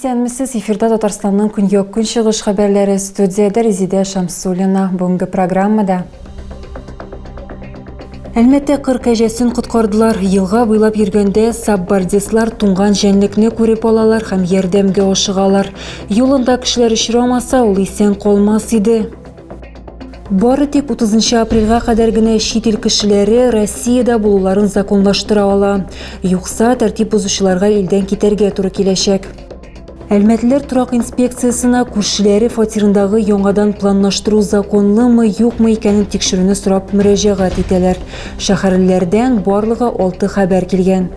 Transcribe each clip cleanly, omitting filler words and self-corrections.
Исәнмесез, эфирда Татарстанның көньяк-көнчыгыш хәбәрләре, студиядә Резидә Шамсуллина. Бүгенге программада Әлмәттә кыр кәҗәсен коткардылар. Елга буйлап йөргәндә саббардистлар туңган җәнлекне күреп алалар һәм ярдәмгә ашыгалар. Юлында кешеләр очрамаса, ул исән калмас иде. Бары тик 30 апрельгә кадәр генә чит ил кешеләре Россиядә булуларын законлаштыра ала. Юкса, тәртип бозучыларга илдән китәргә туры киләчәк. Әлмәтлеләр торак инспекциясенә күршеләре фатирындагы яңадан планлаштыру законлымы, юкмы икәнен тикшерүне сорап мөрәҗәгать итәләр. Шәһәрлеләрдән барлыгы 6 хәбәр килгән.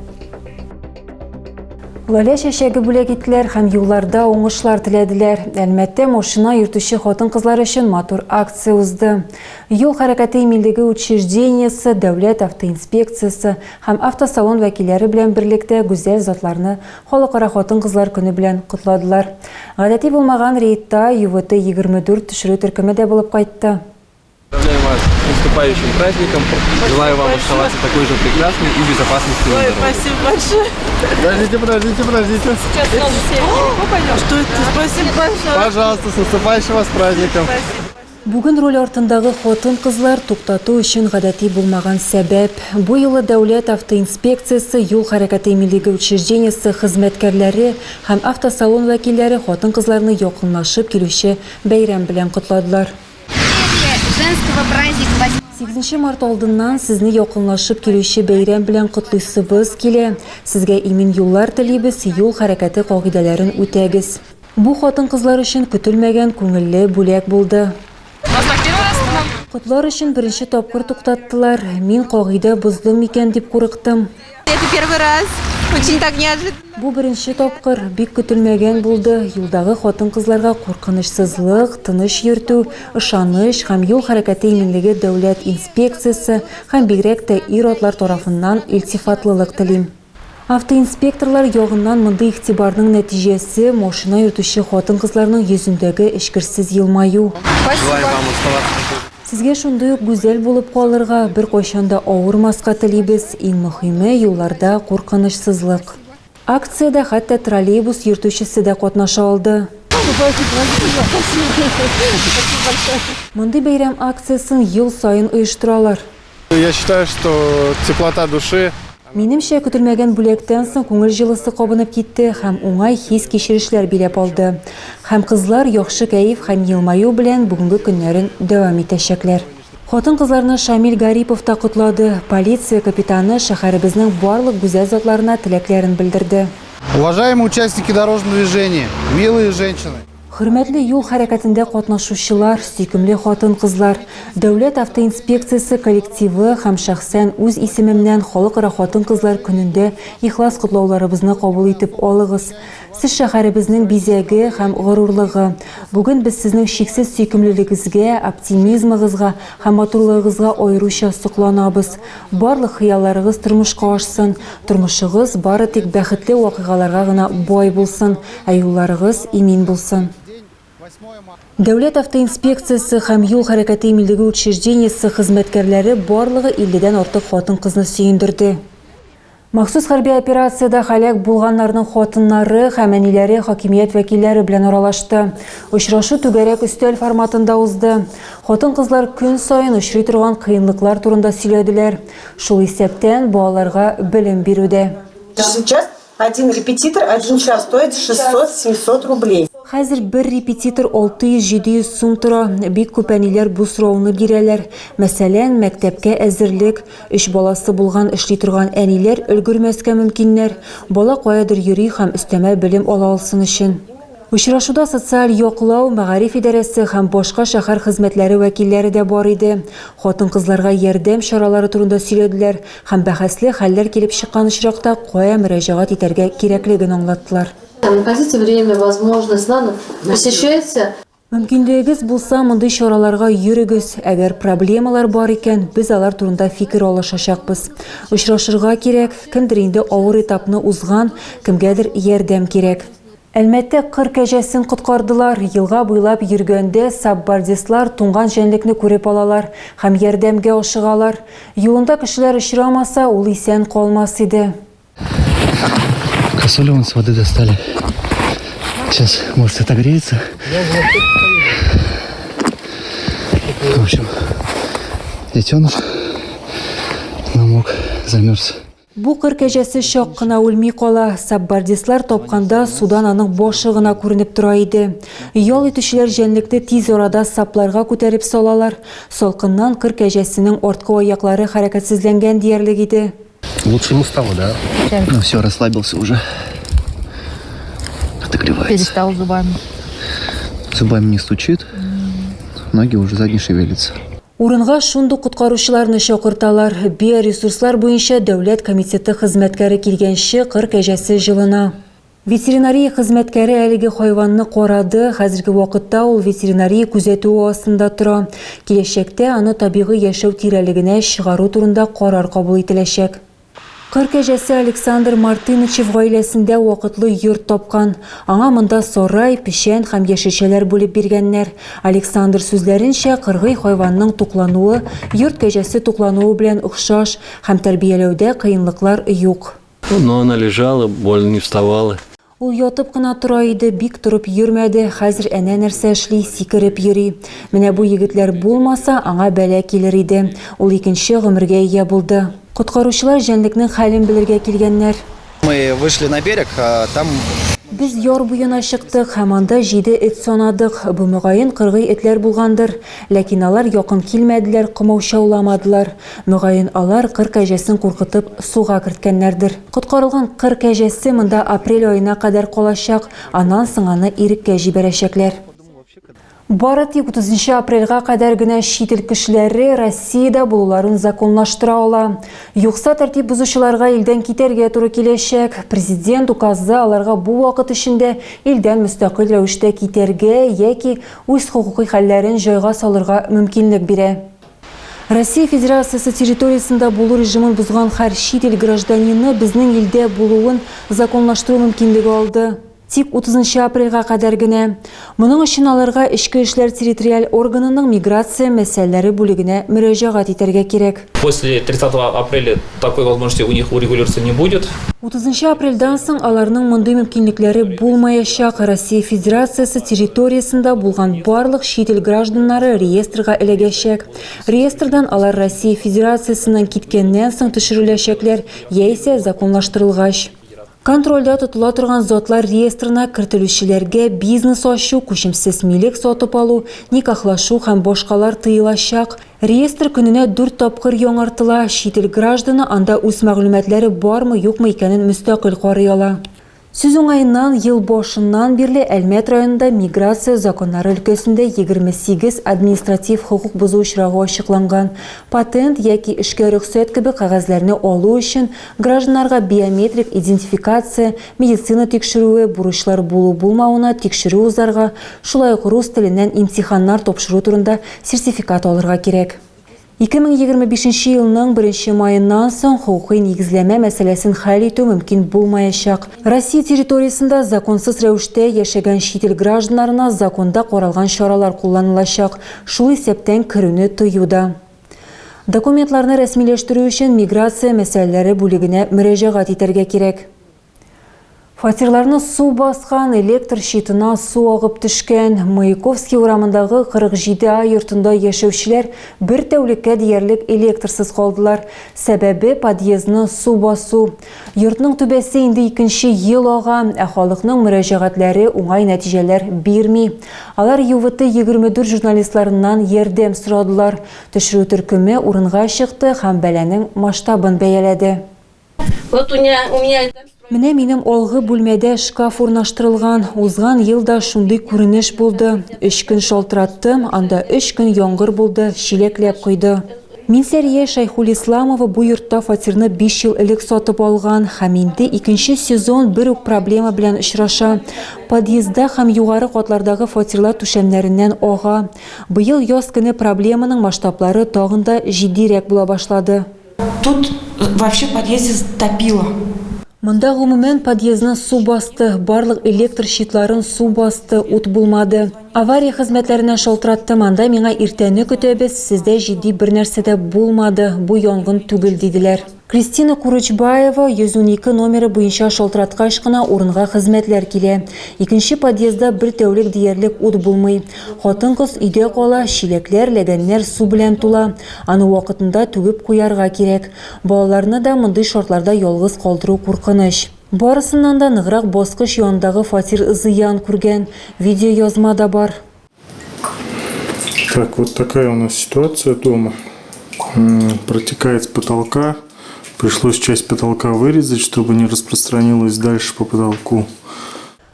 Лалә чәчәге бүләк иттеләр һәм юлларда уңышлар теләделәр. Әлмәттә машина йөртүче хатын-кызлар өчен матур акция узды. Юл хәрәкәте иминлеге учреждениесе, дәүләт автоинспекциясе һәм автосалон вәкилләре белән берлектә гүзәл затларны Халыкара хатын-кызлар көне белән котладылар. Гадәти булмаган рейдта ЮВТ-24 төшерү төркеме дә булып кайтты. Поздравляем вас с наступающим праздником. Желаю вам оставаться такой же прекрасной и безопасности на Ой, дороге. спасибо большое. Подождите, подождите, подождите. Сейчас снова все пойдем. Что это? Спасибо большое. Пожалуйста, с наступающим вас праздником. Спасибо. Бүген руль артындагы хатын-кызлар туктату өчен гадәти булмаган сәбәп. Бу юлы Дәүләт автоинспекциясе, юл хәрәкәте иминлеге учреждениесе хезмәткәрләре һәм автосалон вәкилләре хатын-кызларны якынлашып килүче бәйрәм белән котладылар. Сигезенче март алдыннан сезне якынлашып килүче бәйрәм белән котлыйсыбыз килә. Сезгә имин юллар телибез, юл хәрәкәте кагыйдәләрен үтәгез. Бу хатын-кызлар өчен көтелмәгән күңелле бүләк булды. Котлар өчен беренче тапкыр туктаттылар. Мин кагыйдә боздым микән дип курыктым. Это первый раз. Очень так неожиданно. Бу беренче тапкыр, бик көтелмәгән булды. Юлдагы хатын-кызларга куркынычсызлык, тыныч йөртү, ышаныч һәм юл хәрәкәте иминлеге дәүләт инспекциясе һәм бигрәк тә ир-атлар тарафыннан илтифатлылык телим. Автоинспекторлар ягыннан мондый игътибарның нәтиҗәсе, машина йөртүче хатын-кызларның йөзендәге эчкерсез елмаю. Желаем вам оставаться такой же. Сезгә шундый ук гүзәл булып калырга, беркайчан да авырмаска телибез, иң мөхиме, юлларда куркынычсызлык. Акциядә хәтта троллейбус йөртүчесе дә катнаша алды. Мондый бәйрәм акциясен ел саен оештыралар. Я считаю, что теплота души. Минемчә, көтелмәгән бүләктән соң күңел җылысы кабынып китте һәм уңай хис-кичерешләр биләп алды. Һәм кызлар яхшы кәеф һәм елмаю белән бүгенге көннәрен дәвам итәчәкләр. Хатын-кызларны Шамил Гарипов та котлады. Полиция капитаны шәһәребезнең барлык гүзәл затларына теләкләрен белдерде. Уважаемые участники дорожного движения, милые женщины! Хөрмәтле юл хәрәкәтендә катнашучылар, сөйкемле хатын-кызлар! Дәүләт автоинспекциясе коллективы һәм шәхсән үз исемемнән Халыкара хатын-кызлар көнендә ихлас котлауларыбызны кабул итеп алыгыз. Сез шәһәребезнең бизәге һәм горурлыгы. Бүген без сезнең чиксез сөйкемлелегезгә, оптимизмыгызга һәм матурлыгыгызга аеруча сокланабыз. Барлык хыялларыгыз тормышка ашсын, тормышыгыз бары тик бәхетле вакыйгаларга гына бай булсын, ә юлларыгыз имин булсын. Дәүләт автоинспекциясе һәм юл хәрәкәте иминлеге учреждениесе хезмәткәрләре барлыгы 50 дән артык хатын-кызны сөендерде. Махсус хәрби операциядә һәлак булганнарның хатыннары һәм әниләре хакимият вәкилләре белән аралашты. Очрашу түгәрәк өстәл форматында узды. Хатын-кызлар көн саен очрый торган кыенлыклар турында сөйләделәр. Шул исәптән, балаларга белем бирүдә. Сейчас один репетитор один час стоит 600-700 рублей. Хәзер бер репетитор 600-700 сум тора. Бик күп әниләр бу сорауны бирәләр. Мәсәлән, мәктәпкә әзерлек. Өч баласы булган эшли торган әниләр өлгермәскә мөмкиннәр. Бала каядыр йөри һәм өстәмә белем ала алсын өчен. Очрашуда социаль яклау, мәгариф идарәсе һәм башка шәһәр хезмәтләре вәкилләре дә бар иде. Хатын-кызларга ярдәм чаралары турында сөйләделәр һәм бәхәсле хәлләр килеп чыккан очракта кая мөрәҗәгать итәргә кирәклеген аңлаттылар. Находите время, возможность, надо, посещайте. Мөмкинлегегез булса, мондый чараларга йөрегез. Әгәр проблемалар бар икән, без алар турында фикер алышачакбыз. Очрашырга кирәк, кемдер инде авыр этапны узган, кемгәдер ярдәм кирәк. Әлмәттә кыр кәҗәсен коткардылар. Елга буйлап йөргәндә сапбордистлар туңган җәнлекне күреп алалар һәм ярдәмгә ашыгалар. Юлында кешеләр очрамаса, ул исән калмас иде. Косулю вон с воды достали. Сейчас, может, отогреется. В общем, детеныш намок, замерз. Бу кыр кәҗәсе чак кына үлми кала. Сапбордистлар тапканда судан аның башы гына күренеп тора иде. Ял итүчеләр җәнлекне тиз арада сапларга күтәреп салалар. Салкыннан кыр кәҗәсенең арткы аяклары хәрәкәтсезләнгән диярлек иде. Лучше ему стало, да? Ну все, расслабился уже. Отогревается. Перестал зубами. Зубами не стучит. Ноги уже задние шевелятся. Урынга шундук коткаручыларны чакырталар. Биоресурслар буенча дәүләт комитеты хезмәткәре килгәнче кыр кәҗәсе җылына. Ветеринария хезмәткәре әлеге хайванны карады. Хәзерге вакытта ул ветеринария күзәтүе астында тора. Киләчәктә аны табигый яшәү тирәлегенә чыгару турында карар кабул ителәчәк. Кыр кәҗәсе Александр Мартынычев гаиләсендә вакытлы йорт тапкан. Аңа монда сарай, печән һәм яшелчәләр бүлеп биргәннәр. Александр сүзләренчә, кыргый хайванның туклануы йорт кәҗәсе туклануы белән охшаш һәм тәрбияләүдә кыенлыклар юк. Но она лежала, больно не вставала. Ул ятып кына тора иде, бик торып йөрмәде, хәзер әнә нәрсә эшли, сикереп йөри. Менә бу егетләр булмаса, аңа бәла килер иде. Ул икенче гомергә ия булды. Коткаручылар җәнлекнең хәлен белергә килгәннәр. Мы вышли на берег, а там Без яр буена чыктык һәм анда җиде эт санадык. Бу, мөгаен, кыргый этләр булгандыр. Ләкин алар якын килмәделәр, комаучауламадылар. Мөгаен, алар кыр кәҗәсен куркытып, суга керткәннәрдер. Коткарылган кыр кәҗәсе монда апрель аена кадәр калачак, аннан соң аны иреккә җибәрәчәкләр. Бары тик 30 нчы апрельгә кадәр генә чит ил кешеләре Россиядә булуларын законлаштыра ала. Юкса тәртип бозучыларга илдән китәргә туры киләчәк. Президент указы аларга бу вакыт эчендә илдән мөстәкыйль рәвештә китәргә яки үз хокукый хәлләрен җайга салырга мөмкинлек бирә. Россия Федерациясе территориясендә булу режимын бозган һәр чит ил гражданины безнең илдә булуын законлаштыру мөмкинлеге алды. Тик 30 нчы апрельгә кадәр генә. Моның өчен аларга Эчке эшләр территориаль органының миграция мәсьәләләре бүлегенә мөрәҗәгать итәргә кирәк. После 30 апреля такой возможности у них урегулироваться не будет. 30 нчы апрельдән соң аларның мондый мөмкинлекләре булмаячак. Россия Федерациясе территориясендә булган барлык чит ил гражданнары реестрга эләгәчәк. Реестрдан алар Россия Федерациясеннән киткәннән соң төшереләчәкләр яисә законлаштырылгач. Контрольдә тотыла торган затлар реестрына кертелүчеләргә бизнес ачу, күчемсез милек сатып алу, никахлашу һәм башкалар тыелачак. Реестр көненә дүрт тапкыр яңартыла, чит ил гражданы анда үз мәгълүматлары бармы-юкмы икәнен мөстәкыйль карый ала. Сүз уңаеннан, ел башыннан бирле Әлмәт районында миграция законнары өлкәсендә 28 административ хокук бозу очрагы ачыкланган. Патент яки эшкә рөхсәт кебек кәгазьләрне алу өчен Гражданнарга биометрик идентификация, медицина тикшерүе, бурычлар булу-булмавына тикшерү узарга, шулай ук рус теленнән имтиханнар тапшыру турында сертификат алырга кирәк. 2025 нче елның беренче маеннан соң хокукый нигезләмә мәсьәләсен хәл итү мөмкин булмаячак. Россия территориясендә законсыз рәвештә яшәгән чит ил гражданнарына законда каралган чаралар кулланылачак, шул исәптән керүне тыю да. Документларны рәсмиләштерү өчен миграция мәсьәләләре бүлегенә мөрәҗәгать итәргә кирәк. Фатирларны су баскан, электр щитына су агып төшкән. Маяковский урамындагы 47 А йортында яшәүчеләр бер тәүлеккә диярлек электрсыз калдылар. Сәбәбе, подъездны су басу. Йортның түбәсе инде икенче ел ага, ә халыкның мөрәҗәгатьләре уңай нәтиҗәләр бирми. Алар ЮВТ 24 журналистларыннан ярдәм сорадылар. Төшерү төркеме урынга чыкты һәм бәланең масштабын бәяләде. Вот у меня, у меня Менә минем алгы бүлмәдә шкаф урнаштырылган. Узган ел да шундый күренеш булды. Өч көн шалтыраттым, анда өч көн яңгыр булды, чиләкләп койды. Минсәрия Шәйхулисламова бу йортта фатирны биш ел элек сатып алган һәм инде икенче сезон бер үк проблема белән очраша. Подъездда һәм югары катлардагы фатирлар түшәмнәреннән ага. Быел яз көне проблеманың масштаблары тагын да җитдирәк була башлады. Тут вообще подъезде затопило. Монда гомумән подъездны су басты, барлык электр щитларын су басты, ут булмады. Авария хезмәтләренә шалтыраттым, анда миңа иртәне көтәбез, сездә җитди бернәрсә дә булмады, бу янгын түгел, диделәр. Кристина Курычбаева 112 номеры буенча шалтыраткач кына урынга хезмәтләр килә. Икенче подъездда бер тәүлек диярлек ут булмый. Хатын-кыз өйдә кала, чиләкләр, ләгәннәр су белән тула. Аны вакытында түгеп куярга кирәк. Балаларны да мондый шартларда ялгыз калдыру куркыныч. Барысыннан да ныграк баскыч янындагы фатир зыян күргән. Видеоязма да бар. Так, вот такая у нас ситуация дома. Протекает с потолка. Пришлось часть потолка вырезать, чтобы не распространилось дальше по потолку.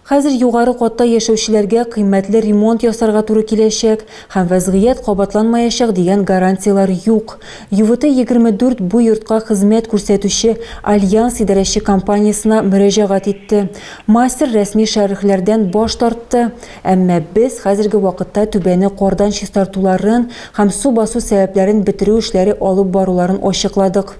Хәзер югары катта яшәүчеләргә кыйммәтле ремонт ясарга туры киләчәк һәм вәзгыять кабатланмаячак дигән гарантияләр юк. ЮВТ-24 бу йортка хезмәт күрсәтүче Альянс идарәче компаниясенә мөрәҗәгать итте. Мастер рәсми шәрехләрдән баш тартты. Әмма без хәзерге вакытта түбәне кардан чистартуларын һәм су басу сәбәпләрен бетерү эшләре алып баруларын ачыкладык.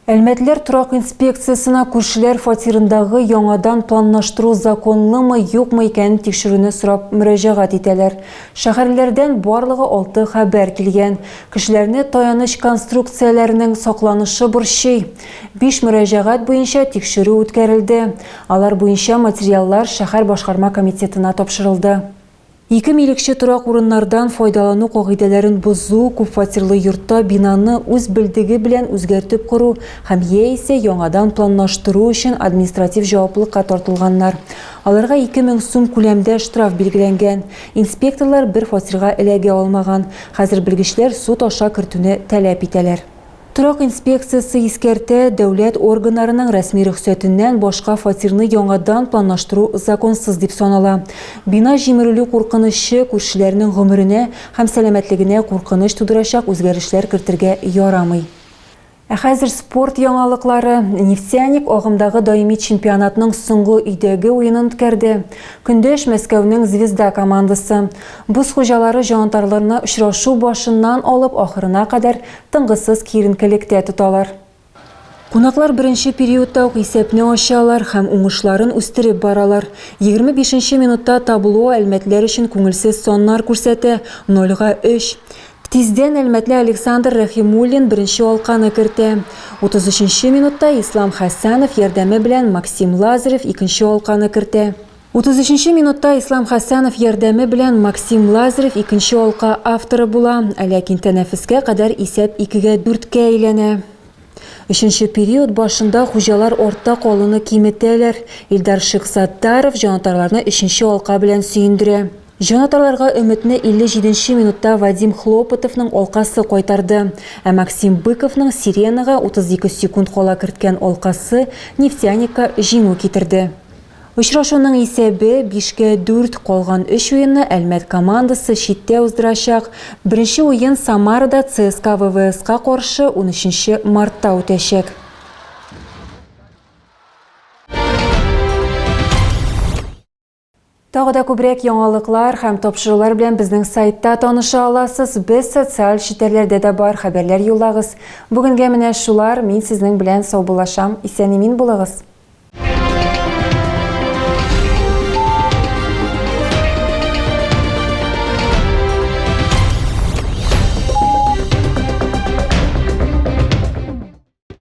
Әлмәтлеләр торак инспекциясенә күршеләр фатирындагы яңадан планлаштыру законлымы, юкмы икәнен тикшерүне сорап мөрәҗәгать итәләр. Шәһәрлеләрдән барлыгы алты хәбәр килгән. Кешеләрне таяныч конструкцияләренең сакланышы борчый. Биш мөрәҗәгать буенча тикшерү үткәрелде. Алар буенча материаллар шәһәр башкарма комитетына тапшырылды. Ике милекче торак урыннардан файдалану кагыйдәләрен бозу, күпфатирлы йортта бинаны үз белдеге белән үзгәртеп кору һәм яисә яңадан планлаштыру өчен административ җаваплылыкка тартылганнар. Аларга 2000 сум күләмдә штраф билгеләнгән. Инспекторлар бер фатирга эләгә алмаган. Хәзер белгечләр суд аша кертүне таләп итәләр. Торак инспекциясе искәртә, дәүләт органнарының рәсми рөхсәтеннән башка фатирны яңадан планлаштыру законсыз дип санала. Бина җимерелү куркынычы, күршеләрнең гомеренә һәм сәламәтлегенә куркыныч тудырачак үзгәрешләр кертергә ярамый. Ә хәзер спорт яңалыклары. Нефтяник агымдагы даими чемпионатның соңгы өйдәге уенын үткәрде. Көндәш Мәскәүнең Звезда командасы. Боз хуҗалары җанатарларны очрашу башыннан алып ахырына кадәр тынгысыз киеренкелектә тоталар. Кунаклар беренче периодта ук исәпне ачалар һәм уңышларын үстереп баралар. 25 нче минутта табло әлмәтлеләр өчен күңелсез саннар күрсәтә, нольга өч. Тиздән әлмәтле Александр Рәхимуллин беренче алканы кертә. 33 нче минутта Ислам Хәсәнов ярдәме белән Максим Лазарев икенче алканы кертә. 33 нче минутта Ислам Хәсәнов ярдәме белән Максим Лазарев икенче алка авторы була, ләкин тәнәфескә кадәр исәп икегә дүрткә әйләнә. Өченче период башында хуҗалар артта калуны киметәләр. Илдар Шихсаттаров җанатарларны өченче алка белән сөендерә. Җанатарларга өметне 57 нче минутта Вадим Хлопотовның алкасы кайтарды. Ә Максим Быковның сиренага 32 секунд кала керткән алкасы Нефтяникка җиңү китерде. Очрашуның исәбе, бишкә дүрт, калган өч уенны Әлмәт командасы читтә уздырачак. Беренче уен Самарада ЦСКА-ВВСка каршы унөченче мартта үтәчәк. Тагы да күбрәк яңалыклар һәм тапшырулар белән безнең сайтта таныша аласыз. Без социаль челтәрләрдә дә бар, хәбәрләр юллагыз. Бүгенгә менә шулар, мин сезнең белән саубуллашам. Исән-имин булыгыз!